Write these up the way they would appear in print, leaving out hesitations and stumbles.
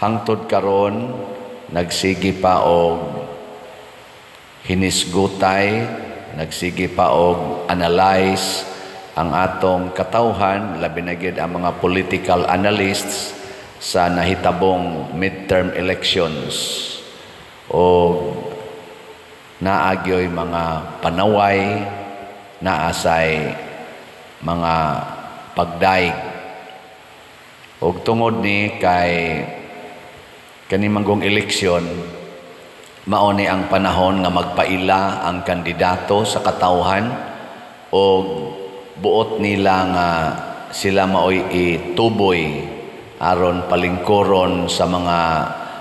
Hangtod karon nagsige pa og hinisgutay, nagsige pa og analyze ang atong katawhan, labi na gyud ang mga political analysts sa nahitabong midterm elections. O naa gyoy mga panaway, naasay mga pagdaig. Og tungod ni kay kani manggong eleksyon, mao ni ang panahon nga magpaila ang kandidato sa katawhan og buot nila nga sila maoy ituboy aron palingkuron sa mga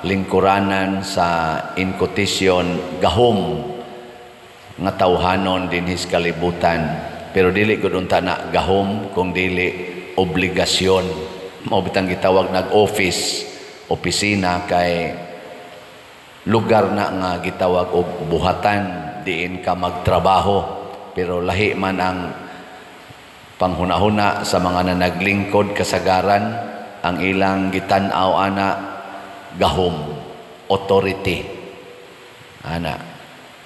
lingkuranan sa, in quotation, gahom nga tawhanon dinhis kalibutan. Pero dili gud unta na gahom kung dili obligasyon. Mao bitang gitawag nag office, opisina, kay lugar na nga gitawag og buhatan, diin ka magtrabaho. Pero lahi man ang panghunahuna sa mga nanaglingkod, kasagaran ang ilang gitan-aw ana gahom, authority ana.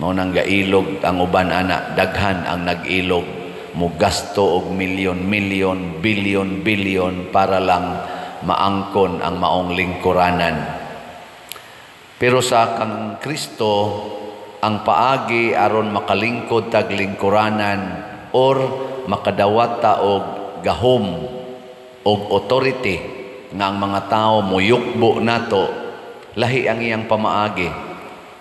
Mao nang gailog ang uban ana, daghan ang nag-ilog, mugasto og milyon milyon, bilyon bilyon para lang maangkon ang maong lingkuranan. Pero sa kang Kristo, ang paagi aron makalingkod tag lingkuranan or makadawat ta og gahom og authority nga ang mga tao moyukbo nato, lahi ang iyang pamaagi.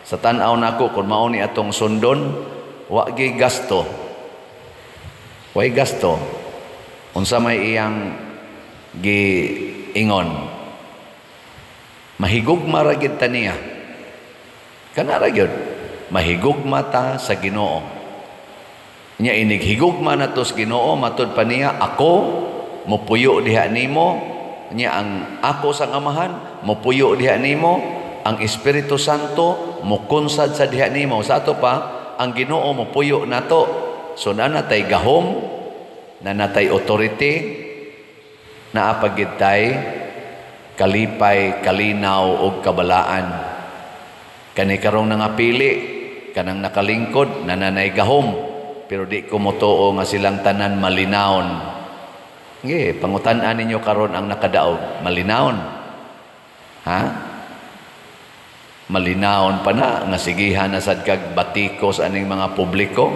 Sa tan-aw nako, kung mao ni atong sundon, wa gi gasto, way gasto. Unsa may iyang giingon? Mahigugma ra gid ta niya. Kana ra gyud, mahigugma ta sa Ginoo. Nya inig higugma nato sa Ginoo, matud pa niya, ako mopuyo diha nimo, nya ang ako sang Amahan mopuyo diha nimo, ang Espiritu Santo mokunsad sa diha nimo. Sa ato pa, ang Ginoo mopuyo nato. So nanatay gahom, nanatay authority, naa pa gid tay kalipay, kalinaw ug kabalaan. Kani karong nangapili, kanang nakalingkod, nananay gahom, pero di ko motuo nga silang tanan malinawon. Nge, pangutan-an ninyo karon ang nakadaog, malinawon? Ha? Malinawon pa na nga sigihan na sad kag batikos aning mga publiko.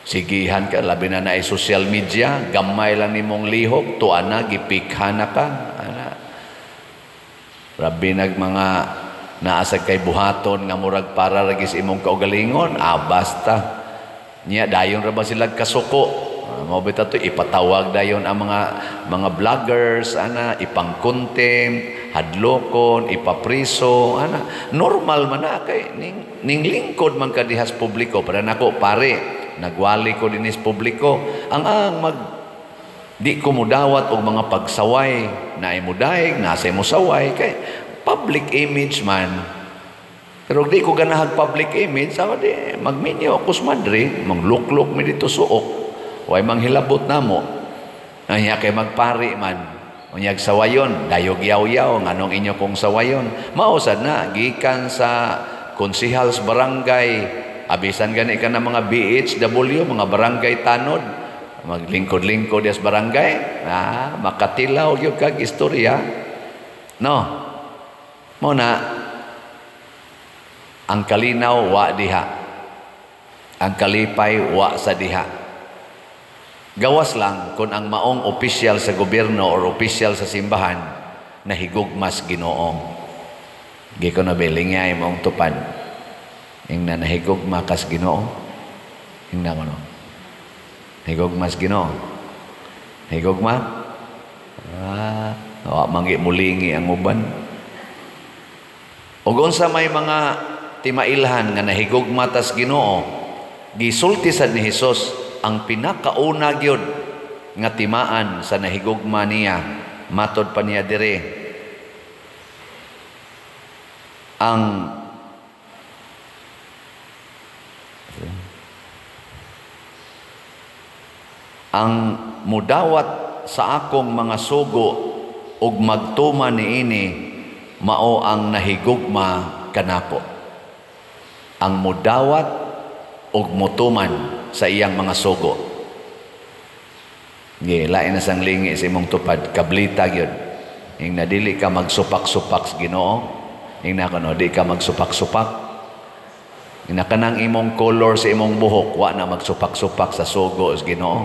Sigihan ka, labi na naay social media, gamay lang nimong lihok, tuan na, gipikha na ka. Ana. Rabi nag mga naasag kay buhaton nga murag para ragis imong kaugalingon, basta. Nya dayon ra ba sila kasuko? Mao bitaw to ipatawag dayon ang mga vloggers ana, ipang-contempt, hadlokon, ipapriso ana. Normal man na kay ning lingkod man ka dihas publiko. Para nako pare, nagwali ko dinis publiko. Ang mag di ko mudawat og mga pagsaway, naay mudaig, nasa mo saway kay public image man. Pero di ko ganahag public image, sawa di magminyo ako sa madre, mangluklok mi dito suok. Way manghilabot namo. Anya kay magpari man. Unyag sawayon, dayog yaw-yaw, nganong inyo kong sawayon. Mao sad na gikan sa konsihal sa barangay, abisan gani ka na mga BHW, mga barangay tanod, maglingkod-lingkod sa barangay, makatilaw gyud kag istorya. No. Mo na ang kalinaw wa diha. Ang kalipay wa sa diha. Gawas lang kung ang maong opisyal sa gobyerno or opisyal sa simbahan nahigugmas Ginoo. Gi ko na bilingay mong tupad. Ingna nahigugma kas Ginoo. Ingna ko no. Higugmas Ginoo. Higugma? Wa manggi mulingi ang uban. Ug unsa may mga timailhan nga nahigugma tas Ginoo, gisulti sad ni Hesus ang pinakauna gyud nga timaan sa nahigugma niya. Matod pa niya dire, ang mudawat sa akong mga sugo ug magtuma niini, Mao ang nahigugma kanako, ang mudawat ug mutuman sa iyang mga sugo. Ge, lain na sang lingi sa imong tupad, kablita gyud. Ing na dili ka magsupak-supak sa Ginoo, ing na kuno di ka magsupak-supak. Ing na kanang imong color sa imong buhok, wa na magsupak-supak sa sugo sa Ginoo.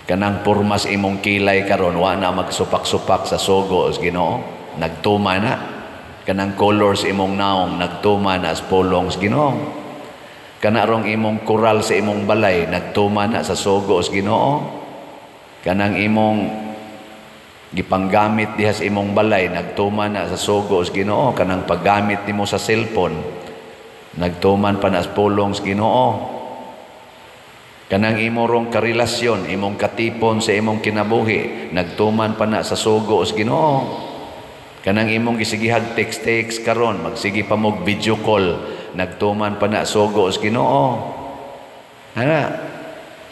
Kanang porma sa imong kilay karon, wa na magsupak-supak sa sugo sa Ginoo. Nagtuma na. Kanang color sa imong naong, nagtuma na sa pulong sa Ginoo. Kana rong imong koral sa imong balay, nagtuma na sa sugo sa Ginoo. Kanang imong gipanggamit diha sa imong balay, nagtuma na sa sugo sa Ginoo. Kanang paggamit nimo sa cellphone, nagtuman pa na sa pulong sa Ginoo. Kanang imo rong karelasyon, imong katipon sa imong kinabuhi, nagtuman pa na sa sugo sa Ginoo. Kanang imong gisigihag text-text karon, magsige pa mog video call, nagtuman pa na sugo sa Ginoo. Ana,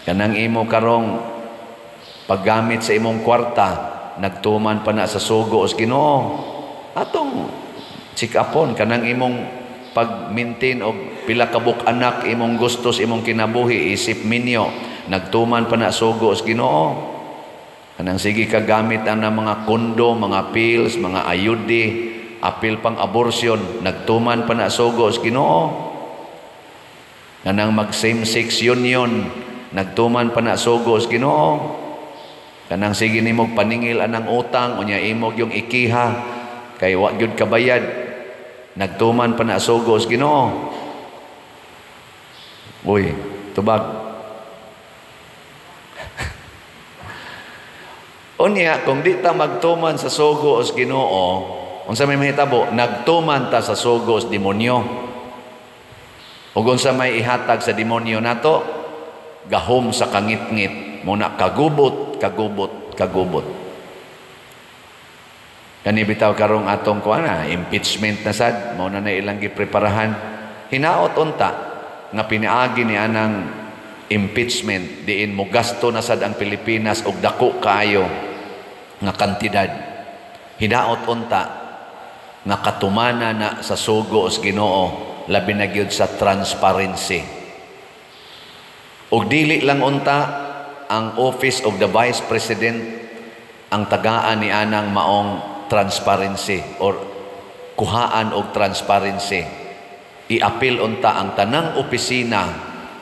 kanang imo karong paggamit sa imong kwarta, nagtuman pa na sa sugo sa Ginoo. Atong check-upon kanang imong pag-maintain og pila ka buok anak imong gusto sa imong kinabuhi isip minyo, nagtuman pa na sugo sa Ginoo. Kanang sige ka gamit ang mga kondo, mga pills, mga IUD, apil pang abortion, nagtuman pa na sugo sa Ginoo. Kanang mag same sex union, nagtuman pa na sugo sa Ginoo. Kanang sige nimo paningil anang utang unya imog yung ikiha kay wa gyud kabayad, nagtuman pa na sugo sa Ginoo. Uy, tubag. Unya kung di ta magtuman sa sugo sa Ginoo, unsa may mahitabo? Nagtuman ta sa sugo sa demonyo. Ug unsa may ihatag sa demonyo nato? Gahom sa kangitngit, muna kagubot, kagubot, kagubot. Kani bitaw karong atong kuan na impeachment na sad, mao na na ilang gipreparahan. Hinaot unta nga pinaagi ni anang impeachment diin mo gasto na sad ang Pilipinas og dako kaayo nga kantidad. Hinaot unta nga katumana na sa sugo sa Ginoo, labi na gyud sa transparency. Og dili lang unta ang Office of the Vice President ang tagaan ni anang maong transparency or kuhaan og transparency. Iapil unta ang tanang opisina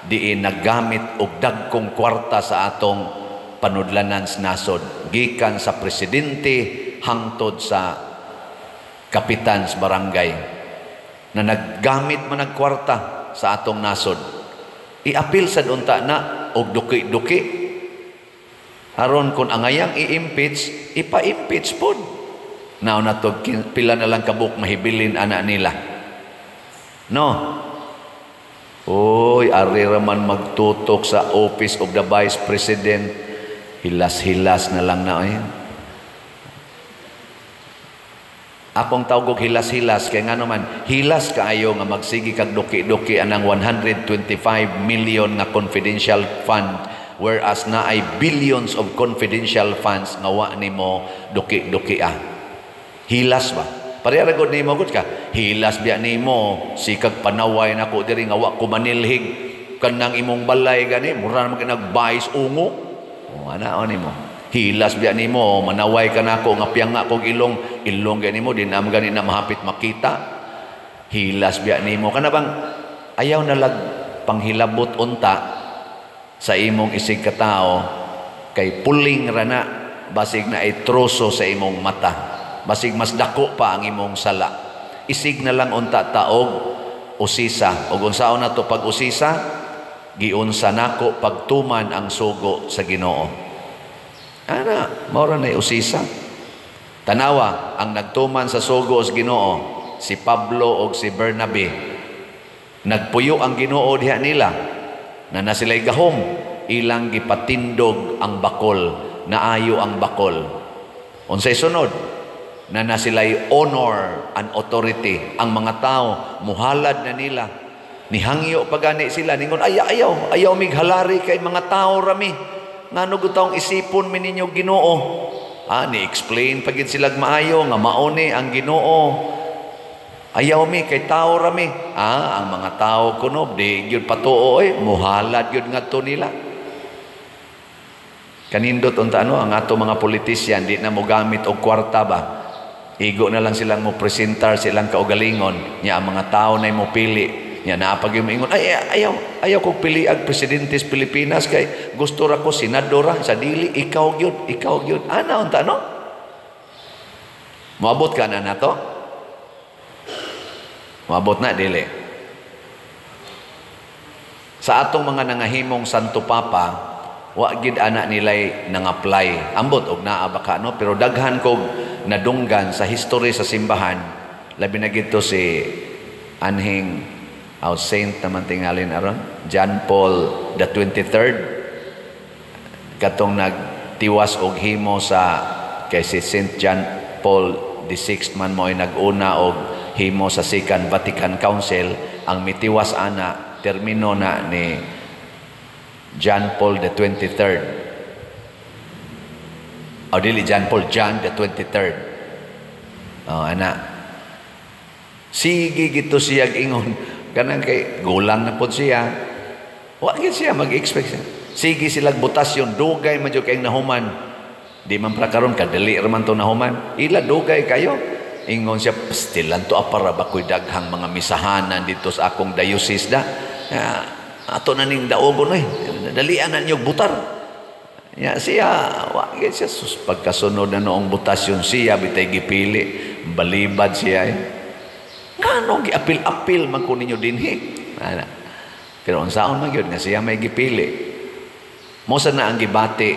diin naggamit og dagkong kwarta sa atong panudlanan sa nasod, gikan sa presidente hangtod sa kapitan sa barangay na naggamit man og kwarta sa atong nasod. Iapil sad unta na og duki-duki aron kun angayang i-impeach, ipa-impeach pod. Nao na to, pila na lang kabuk mahibilin ana nila. No? Oy, ari raman magtutok sa Office of the Vice President. Hilas-hilas na lang na ay. Akong tawag og hilas-hilas kay ngano man hilas kaayo nga magsige kag duki-duki anang 125 million nga confidential fund, whereas naay billions of confidential funds nga wa nimo duki-duki ah. Hilas ba? Pareha ra gud nimo gud ka. Hilas biya nimo sikag panaway nako diri nga wa ko manilhig kanang imong balay gani mura man nagbayis ungo. O ana nimo. Hilas biya nimo manaway ka nako nga piyanga kog ilong, ilong gani mo di na man gani na mahapit makita. Hilas biya nimo kana bang ayaw na lag panghilabot unta sa imong isig katao kay puling ra na basig na ay troso sa imong mata. Basig mas dako pa ang imong sala. Isig na lang unta taog usisa. Og unsaon nato pag usisa? Giunsa nako pagtuman ang sugo sa Ginoo. Ana, mao ra nay usisa. Tanawa ang nagtuman sa sugo sa Ginoo, si Pablo og si Bernabe. Nagpuyo ang Ginoo diha nila na na sila'y gahom, ilang gipatindog ang bakol, naayo ang bakol. Unsay sunod? Na na sila'y honor and authority. Ang mga tao, muhalad na nila. Nihangyo pa gani sila. Ningon, ay, ayaw, ayaw mighalari kay mga tao rami. Ngano gud taong isipon mi ninyo Ginoo. Ni explain pa gid sila maayo nga mao ni ang Ginoo. Ayaw mi kay tao ra mi. Ang mga tao kuno di gyud patuo oy, muhalad gyud ngadto nila. Kanindot unta ano ang ato mga politisyan, di na mo gamit og kwarta ba. Igo na lang silang mo presentar silang kaugalingon nya ang mga tao na mo pili nya naa pag ingon, "Ay, ayaw ayaw kog pili ang presidente sa Pilipinas kay gusto ra ko senador ra." Sa dili, ikaw gyud, ikaw gyud ana unta no. Moabot ka na nato, moabot na dili sa atong mga nangahimong Santo Papa. Wa gid ana nilay nang-apply. Ambot og naa ba ka no, pero daghan kog nadunggan sa history sa simbahan, labi na gito si anhing aw saint naman tingalin aron, John Paul the 23rd, katong nagtiwas og himo sa kay si Saint John Paul the Sixth man mo ay nag-una og himo sa Second Vatican Council. Ang mitiwas ana termino na ni John Paul the 23rd. O dili John Paul, John the 23rd. Oh, ana. Sige gito siya ingon kanang kay gulang na pod siya. Wa gid siya mag-expect siya. Sige sila botasyon, dugay man jud kay nahuman. Di man pra karon kadali ra man to nahuman. Ila dugay kayo. Ingon siya, "Still to para ba ko'y daghang mga misahanan dito sa akong diocese da. Ato na ning daogon oy. Dalian na ninyo butar." Ya siya, wa gid siya sus pagkasunod na noong botasyon siya bitay gipili, balibad siya eh. Ngano giapil-apil man ko ninyo dinhi. Ana. Pero unsaon man gyud nga siya may gipili. Mao sa na ang gibati.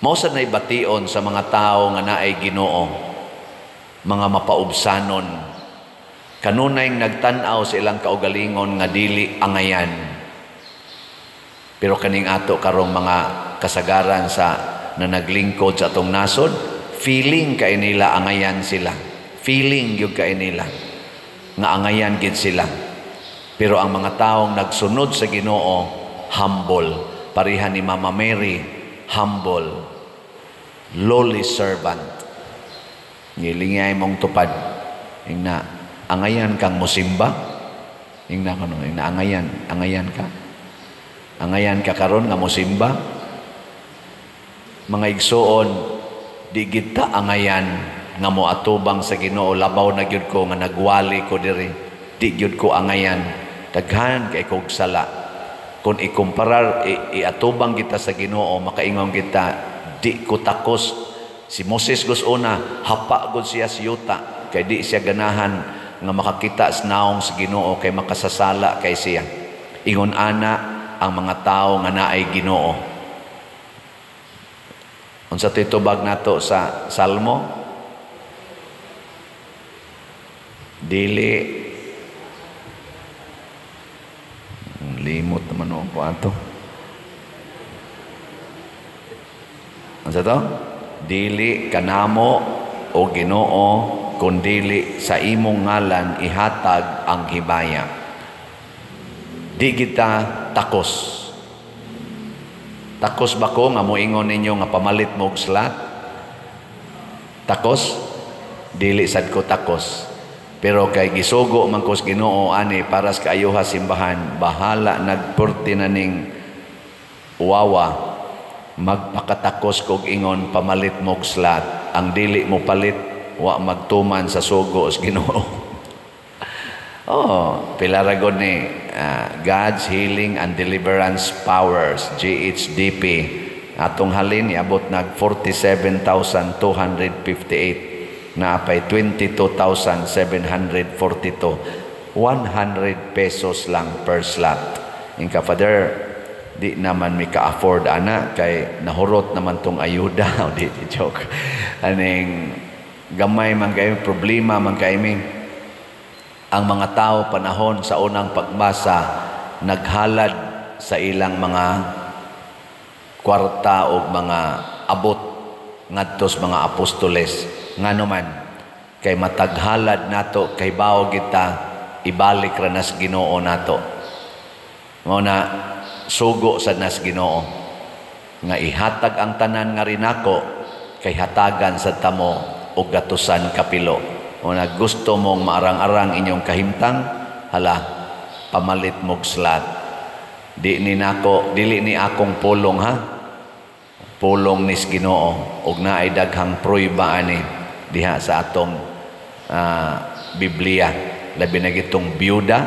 Mao sa na'y bation sa mga tao nga naay Ginoo. Mga mapaubsanon. Kanunay nagtan-aw sa ilang kaugalingon nga dili angayan. Pero kaning ato karong mga kasagaran sa na naglingkod sa atong nasod, feeling kay nila angayan sila. Feeling gyud kay nila nga angayan gid sila. Pero ang mga taong nagsunod sa Ginoo, humble. Pareha ni Mama Mary, humble. Lowly servant. Ngilingay mong tupad. Ingna, angayan kang musimba. Ingna kano, ingna angayan, angayan ka. Angayan ka karon nga musimba. Mga igsuon, di kita angayan nga moatubang sa Ginoo, labaw na gyud ko nga nagwali ko diri. Di gyud ko angayan. Daghan kay kog sala. Kung ikumparar iatubang kita sa Ginoo, makaingon kita di ko takos. Si Moses gus una, hapa gud siya sa yuta kay di siya ganahan nga makakita sa naong sa Ginoo kay makasasala kay siya. Ingon ana ang mga tao nga naay Ginoo. Unsa to'y tubag nato sa Salmo? Dili limot naman ako ato. Unsa to? Dili kanamo o Ginoo kun dili sa imong ngalan ihatag ang himaya. Di kita takos. Takos ba ko nga moingon ninyo nga pamalit mo og slot? Takos? Dili sad ko takos. Pero kay gisugo man ko sa Ginoo ani para sa kaayuha simbahan, bahala nagpurti na ning uwawa, magpakatakos kog ingon pamalit mo og slot. Ang dili mo palit wa magtuman sa sugo sa Ginoo. Oh, pila ra gud ni God's Healing and Deliverance Powers, GHDP. Atong halin iabot nag 47,258, naapay 22,742. 100 pesos lang per slot. Inka, "Father, di naman mi ka-afford ana kay nahurot naman tong ayuda." O di, joke. Aning gamay man kayo, problema man kayo mi. Ang mga tao panahon sa unang pagbasa naghalad sa ilang mga kwarta o mga abot ngadto sa mga apostoles. Ngano man kay mataghalad nato kay bawo kita ibalik ra nas Ginoo nato. Mao na sugo sa nas Ginoo nga ihatag ang tanan nga rinako. kay hatagan sa tamo og gatusan kapilo. O na gusto mong maarang-arang inyong kahimtang, hala, pamalit mog slot. Di ni nako, dili ni akong pulong ha. Pulong nis Ginoo og naay daghang prueba ani diha sa atong Biblia. Labi na gitong byuda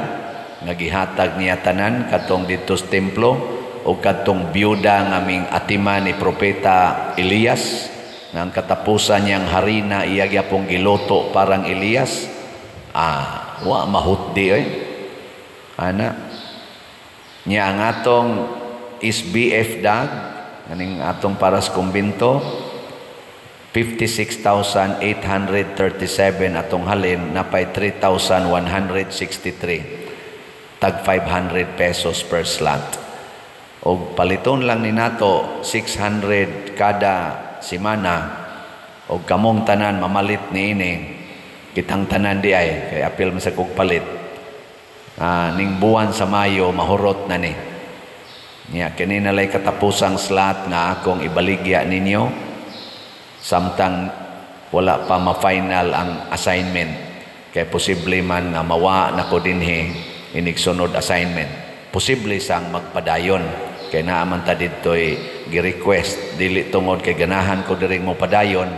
nga gihatag niya tanan katong didto sa templo o kadtong byuda nga ming atiman ni Propeta Elias nga ang katapusan niyang harina iya gyapong giluto parang Elias. Wa mahutdi oy ana niya. Ang atong SBF dag kaning atong para sa kumbinto, 56,837 atong halin, napay 3,163, tag 500 pesos per slot. Og paliton lang ni nato 600 kada semana og kamong tanan mamalit niini, kitang tanan di ay kay apil man sa kog palit ning buwan sa Mayo, mahurot na ni niya. Kini na lay katapusang slot nga akong ibaligya ninyo samtang wala pa ma-final ang assignment, kay posible man nga mawa na ko dinhi inig sunod assignment. Posible sang magpadayon kay naa man ta didto'y gi-request, dili tungod kay ganahan ko diri mo padayon,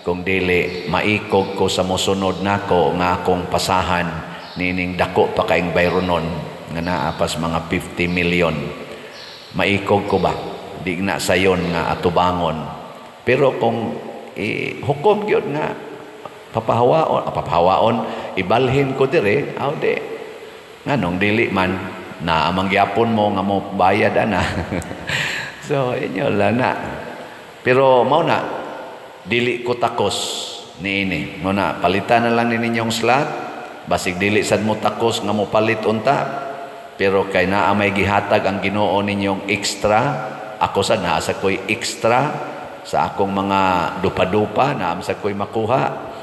kung dili maikog ko sa mosunod nako nga akong pasahan nining dako pa kaing bayronon nga naa pas mga 50 million. Maikog ko ba, di na sayon nga atubangon. Pero kung hukom gyud nga papahawaon, papahawaon, ibalhin ko dire, aw di nganong dili man na amang gyapon mo nga mo bayad ana. So inyo lang na. Pero mao na, dili ko takos niini. Mao na, palitan na lang ni ninyong slot. Basig dili sad mo takos nga mo palit unta, pero kay naa may gihatag ang Ginoo ninyong extra. Ako sad naa sa ko'y extra sa akong mga dupa-dupa, naa sa ko'y makuha.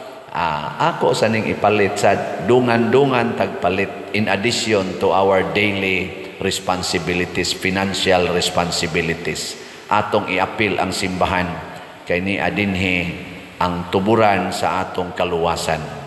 Ako sa ning ipalit sa dungan-dungan tagpalit in addition to our daily responsibilities, financial responsibilities. Atong iapil ang simbahan kay ni adinhi ang tuburan sa atong kaluwasan.